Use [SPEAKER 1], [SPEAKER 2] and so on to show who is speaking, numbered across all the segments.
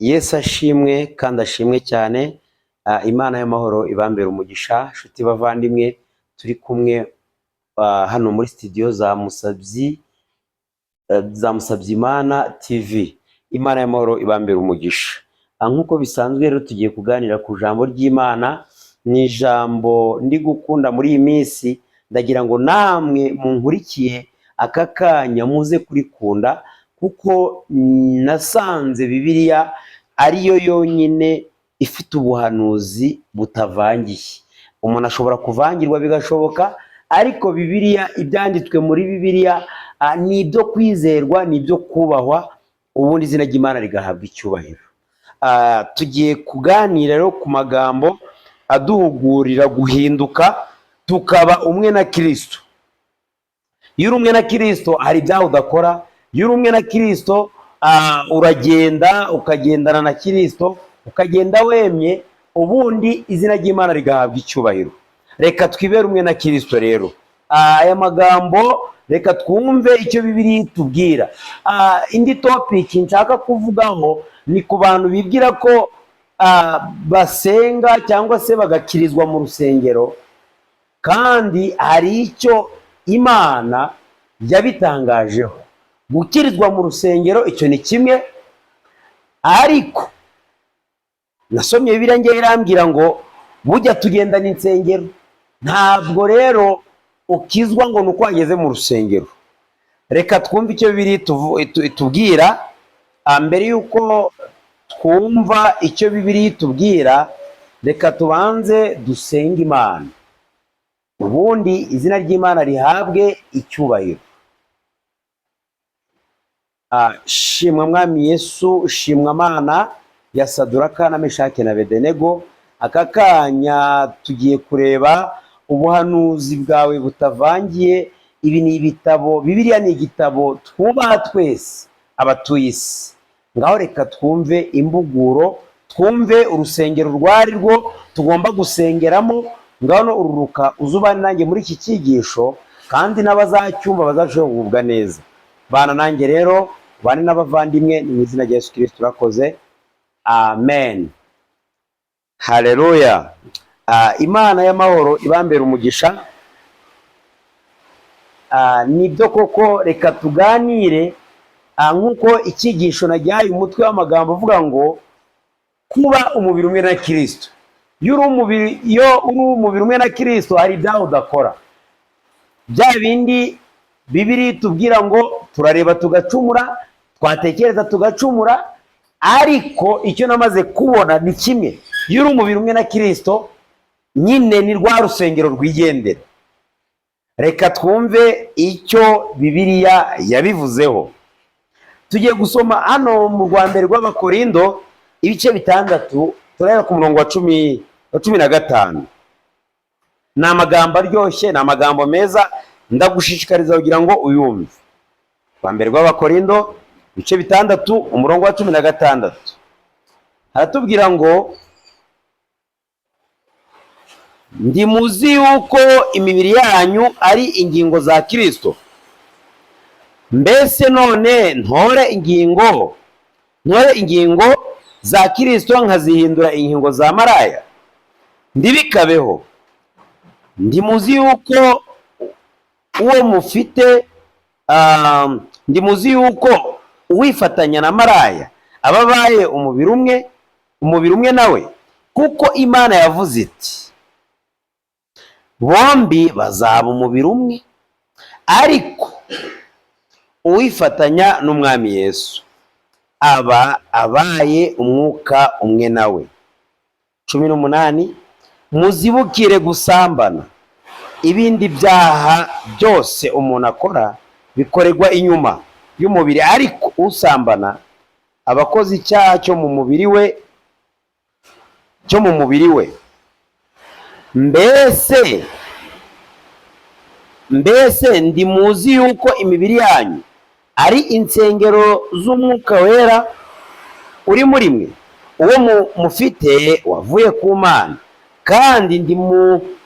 [SPEAKER 1] Yesu ashimwe kandi ashimwe cyane. Imana y'amahoro ibambere umugisha, nshuti bavandimwe turi kumwe hano muri studio za Musabyi, za Musabyimana TV. Imana y'amahoro ibambere umugisha. Nk'uko bisanzwe rero tugiye kuganira ku jambo ry'Imana. Ni ijambo ndi gukunda muri iyi minsi, ndagira ngo namwe munkurikiye aka kanya muze kurikunda, kuko nasanze Bibiliya ariyo yonyine ifite ubuhanuzi butavangiye. Umuntu ashobora kuvangirwa bigashoboka, ariko Bibiliya, ibyanditswe muri Bibiliya ni ibyo kwizerwa, ni ibyo kubahwa, ubundi izina ry'Imana rigahabwa icyubahiro. Tugiye kuganira rero ku magambo aduhugurira guhinduka tukaba umwe na Kristo. Iyo uri umwe na Kristo hari ibyaha udakora. Iyo uri umwe na Kristo uragenda ukagendana na Kristo, ukagenda wemye, ubundi izina ry'Imana rigahabwa icyubahiro. Reka twibere umwe na Kristo rero. Aya magambo reka twumve icyo Bibiliya itubwira. Indi topic nshaka kuvugaho ni ku bantu bibwira ko basenga cyangwa se bagakirizwa mu rusengero, kandi hari icyo Imana yabitangajeho. Gukirizwa mu rusengero icyo ni kimwe, ariko nasomye Bibiliya ngewe irambwira ngo bujya tugendana insengero. Ntabwo rero ukizwa ngo ni uko wageze mu rusengero. Reka twumve icyo Bibiliya itubwira. Mbere y'uko twumva icyo Bibiliya itubwira, reka tubanze dusenge Imana, ubundi izina ry'Imana rihabwe icyubahiro. Shimwa Mwami Yesu, shimwa Mana ya Saduraka na Meshaki na Abedenego. Aka kanya tugiye kureba ubuhanuzi bwawe butavangiye. Ibi ni ibitabo, Bibiliya ni igitabo twubaha twese abatuye isi. Ngaho reka twumve imbuguro, twumve urusengero rwari rwo tugomba gusengeramo. Ngaho no ururuka uzubane nanjye muri iki cyigisho, kandi n'abazacyumva bazarushaho kugubwa neza. Bana nanjye rero, bane n'abavandimwe, ni mu izina rya Yesu Kristo turakoze, amen. Haleluya. Imana y'amahoro ibambere umugisha. Nibyo koko, reka tuganire nk'uko icyigisho najyaye umutwe w'amagambo uvuga ngo kuba umubiri umwe na Kristo. Iyo uri umubiri umwe na Kristo hari ibyaha udakora, bya bindi Bibiliya itubwira ngo turareba tugacumura, twatekereza tugacumura. Ariko icyo namaze kubona ni kimwe: iyo uri umubiri umwe na Kristo nyine ni rwa rusengero rwigendera. Reka twumve icyo Bibiliya yabivuzeho. Tugiye gusoma hano mu rwa mbere rw'Abakorindo ibice 6, turahera ku murongo wa 15. Ni amagambo aryoshye, ni amagambo meza, ndagushishikariza kugira ngo uyumve. Rwa mbere rw'Abakorindo ibice 6, umurongo wa 16, haratubwira ngo: ndi muzi yuko imibiri yanyu ari ingingo za Kristo. Mbese none ntore ingingo za Kristo nkazihindura ingingo za maraya? Ntibikabeho. Ndi muzi yuko uwo mufite, ndi muzi yuko uwifatanya na maraya aba abaye umubiri umwe nawe, kuko Imana yavuze iti: bombi bazaba umubiri umwe. Ariko uwifatanya n'Umwami Yesu aba abaye umwuka umwe nawe. 18: muzibukire gusambana. Ibindi byaha byose umuntu akora bikorerwa inyuma y'umubiri, ariko usambana aba akoze icyaha cyo mu mubiri we, cyo mu mubiri we. Mbese ndi muzi yuko imibiri yanyu ari insengero z'Umwuka Wera uri muri mwe, uwo mufite wavuye ku Mana, kandi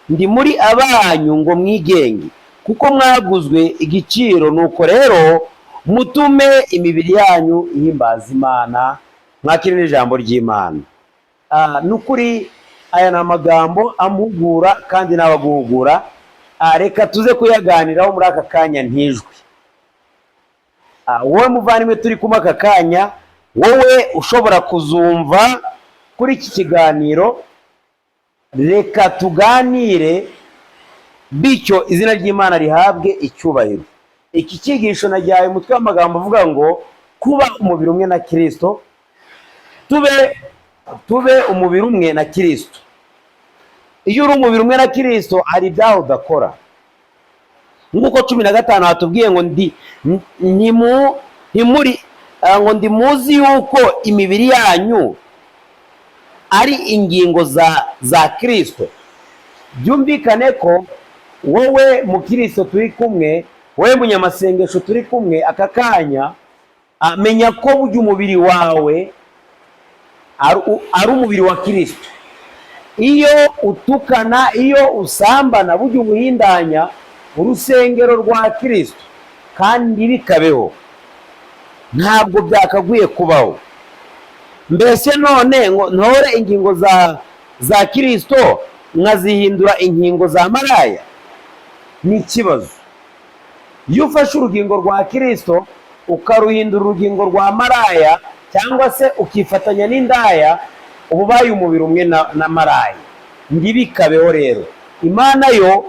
[SPEAKER 1] ndi muri abanyu ngo mwigenge, kuko mwaguzwe igiciro. Nuko rero mutume imibiri yanyu ihimbaza Imana. Mwakire n'ijambo ry'Imana. Ni ukuri aya ni amagambo amuhugura kandi n'abaguhugura. Reka tuze kuyaganiraho muri aka kanya ntijwi. Wowe muvandimwe turi kumwe aka kanya, wowe ushobora kuzumva kuri iki kiganiro, reka tuganire, bityo izina ry'Imana rihabwe icyubahiro. Iki cyigisho nagihaye umutwe w'amagambo uvuga ngo kuba umubiri umwe na Kristo, tube umubiri umwe na Kristo. Iyo uri umubiri umwe na Kristo hari ibyaha udakora. Nk'uko 15 hatubwiye ngo ndi ntimuri, ngo ndi muzi yuko imibiri yanyu ari ingingo za Kristo. Byumvikane ko wowe mukristo turi kumwe, wowe munyamasengesho turi kumwe aka kanya, menya ko burya umubiri wawe ari umubiri wa Kristo. Iyo utukana, iyo usambana, burya ubuhindanya urusengero rwa Kristo, kandi bikabeho ntabwo byakagwiye kubaho. Mbese none ngo ntore ingingo za Kristo nkazihindura inkingo za maraya? Ni ikibazo. Iyo ufashe urugingo rwa Kristo ukaruhindura urugingo rwa maraya, cyangwa se ukifatanya n'indaya, uba ubaye umubiri umwe na maraya. Ntibikabeho rero. Imana yo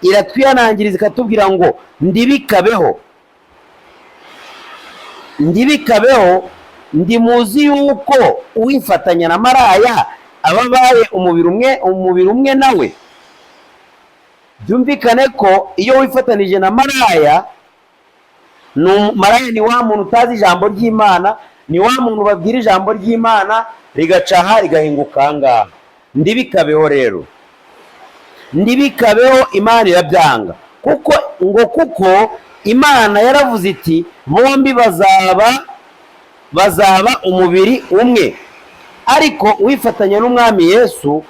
[SPEAKER 1] iratwihanangiriza ikatubwira ngo ndibikabeho, ndibikabeho, ndi muzi yuko uwifatanya na maraya aba abaye umubiri umwe nawe. Byumvikane ko iyo wifatanije na maraya, maraya ni wa muntu utazi ijambo ry'Imana, ni wa muntu babwira ijambo ry'Imana rigacaha rigahinguka aha ngaha. Ndibikabeho rero, ndibikabeho, Imana irabyanga. Kuko Imana yaravuze iti bombi bazaba umubiri umwe. Ariko uwifatanya n'Umwami Yesu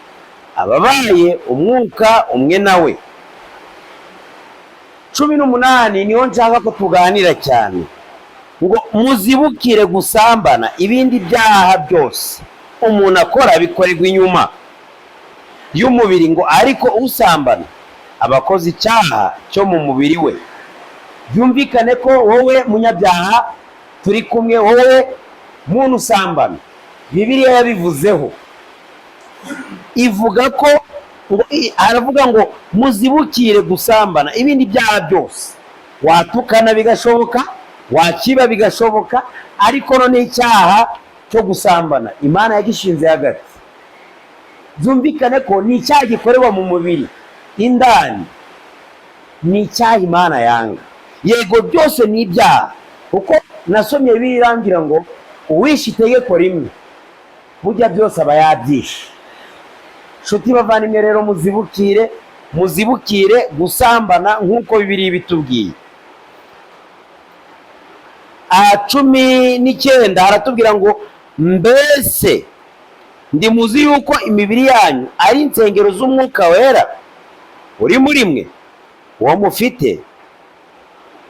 [SPEAKER 1] aba abaye umwuka umwe nawe. 18 niho nshaka ko tuganira cyane, ngo muzibukire gusambana, ibindi byaha byose umuntu akora bikorerwa inyuma y'umubiri, ngo ariko usambana aba akoze icyaha cyo mu mubiri we. Byumvikane ko wowe munyabyaha turi kumwe, wowe muntu usambana, Bibiliya yabivuzeho, ivuga ko aravuga ngo muzibukire gusambana, ibindi byaha byose watukana bigashoboka, wakiba bigashoboka, ariko none icyaha cyo gusambana Imana yagishinze hagati. Byumvikane ko ni icyaha gikorerwa mu mubiri indani, ni icyaha Imana yanga. Yego byose ni ibyaha, kuko nasomye Bibiliya irambwira ngo uwishe itegeko rimwe burya byose aba yabyishe. Nshuti bavandimwe rero, muzibukire gusambana nk'uko Bibiliya ibitubwiye. 19 haratubwira ngo mbese ndi muzi yuko imibiri yanyu ari insengero z'Umwuka Wera uri muri mwe, uwo mufite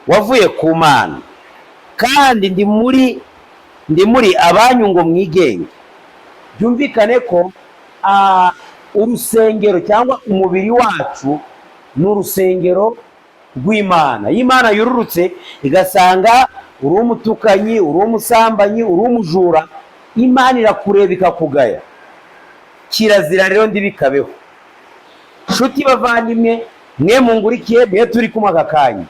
[SPEAKER 1] wavuye ku Mana, kandi ndi muri abanyu ngo mwigenge. Byumvikane ko urusengero cyangwa umubiri wacu ni urusengero rw'Imana. Iyo Imana yururutse igasanga uri umutukanyi, uri umusambanyi, uri umujura, Imana irakureba ikakugaya. Kirazira rero ndibikabeho. Nshuti bavandimwe, mwe mungurikiye, mwe turi kumwe aka kanya,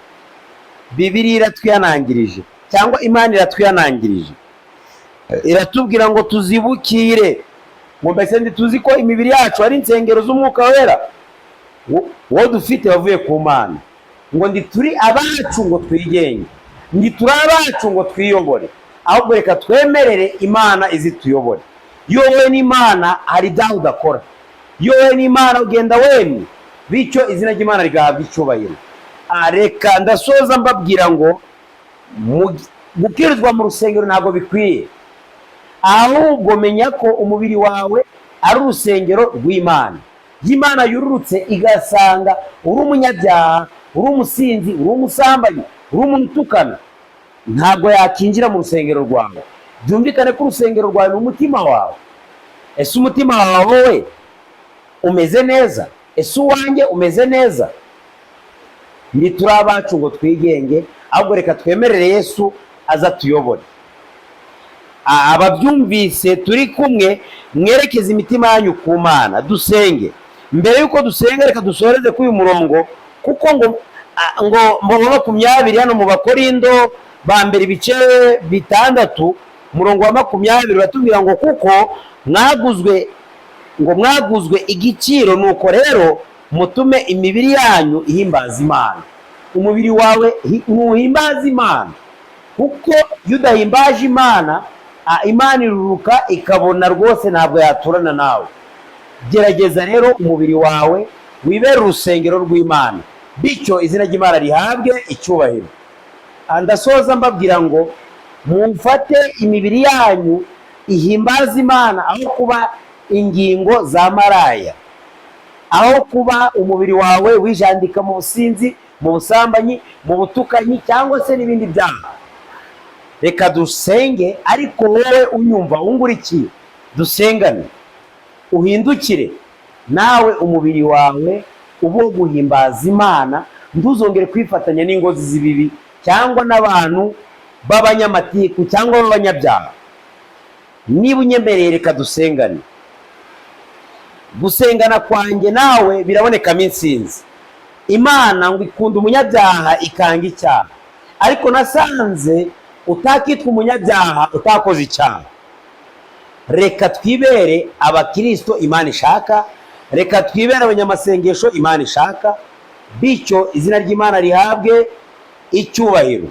[SPEAKER 1] Bibiliya iratwihanangirije, cyangwa Imana iratwihanangirije, iratubwira ngo tuzibukire, ngo mbese ntituzi ko imibiri yacu ari insengero z'Umwuka Wera uwo dufite wavuye ku Mana, ngo ntituri abacu ngo twigenge, ntituri abacu ngo twiyobore, ahubwo reka twemerere Imana izituyobore. Iyo wowe n'Imana hari ibyaha udakora, iyo wowe n'Imana ugenda wemye, bityo izina ry'Imana rigahabwa icyubahiro. Reka ndasoza mbabwira ngo gukirizwa mu rusengero ntabwo bikwiye, ahubwo menya ko umubiri wawe ari urusengero rw'Imana. Imana yururutse igasanga uri umunyabyaha, uri umusinzi, uri umusambanyi, uri umuntu utukana, ntabwo yakinjira mu rusengero rwawe. Byumvikane ko urusengero rwawe ni umutima wawe. Ese umutima wawe wowe umeze neza? Ese uwanjye umeze neza? Ntituri abacu ngo twigenge, ahubwo reka twemerere Yesu aza atuyobore. Ababyumvise turi kumwe, mwerekeze imitima yanyu ku Mana, dusenge. Mbere y'uko dusenga, reka dusoreze kuri uyu murongo, kuko ngo mu 20 hano mu Bakorindo ba mbere ibice 6, umurongo wa 20 uratubwira ngo kuko mwaguzwe igiciro, nuko rero mutume imibiri yanyu ihimbaza Imana. Umubiri wawe ntuhimbaza Imana, kuko iyo udahimbaje Imana, Imana iruruka ikabona rwose ntabwo yaturana nawe. Gerageza rero umubiri wawe wibere urusengero rw'Imana, bityo izina ry'Imana rihabwe icyubahiro. Ndasoza mbabwira ngo mufate imibiri yanyu ihimbaze Imana, aho kuba ingingo za maraya, aho kuba umubiri wawe wijandika mu businzi, mu busambanyi, mu butukanyi cyangwa se n'ibindi byaha. Reka dusenge, ariko wowe unyumva ungurikiye, dusengane, uhindukire nawe umubiri wawe ube uwo guhimbaza Imana, ntuzongere kwifatanya n'ingozi z'ibibi cyangwa n'abantu b'abanyamatiku cyangwa b'abanyabyaha. Niba unyemereye, reka dusengane. Gusengana kwanjye nawe birabonekamo insinzi. Imana ngo ikunda umunyabyaha ikanga icyaha, ariko nasanze utakitwa umunyabyaha utakoze icyaha. Reka twibere abakirisito Imana ishaka, reka twibere abanyamasengesho Imana ishaka, bityo izina ry'Imana rihabwe icyubahiro.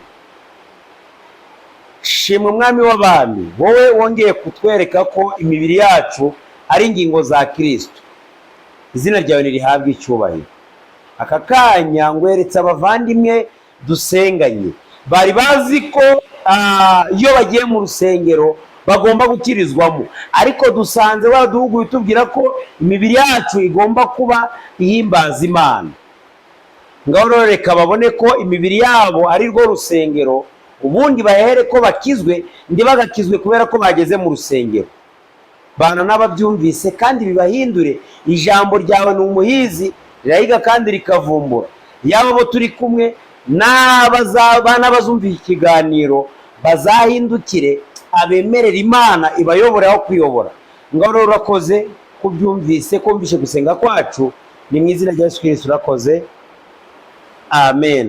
[SPEAKER 1] Shimwa Umwami w'abami, wowe wongeye kutwereka ko imibiri yacu ari ingingo za Kirisito. Izina ryawe nirihabwe icyubahiro. Aka kanya ngweretse abavandimwe dusenganye, bari bazi ko iyo bagiye mu rusengero bagomba gukirizwamo, ariko dusanze waraduhuguye utubwira ko imibiri yacu igomba kuba ihimbaza Imana. Ngaho rero reka babone ko imibiri yabo ari rwo rusengero, ubundi bahere ko bakizwe, ntibagakizwe kubera ko bageze mu rusengero. Bana n'ababyumvise kandi bibahindure. Ijambo ryawe ni umuhizi, rirahiga kandi rikavumbura. Yaba abo turi kumwe n'abazumva iki kiganiro bazahindukire, abemerera Imana ibayobore aho kuyobora. Ngaho rero urakoze kubyumvise, kumvishe gusenga kwacu, ni mu izina rya Yesu Kristo urakoze, amen.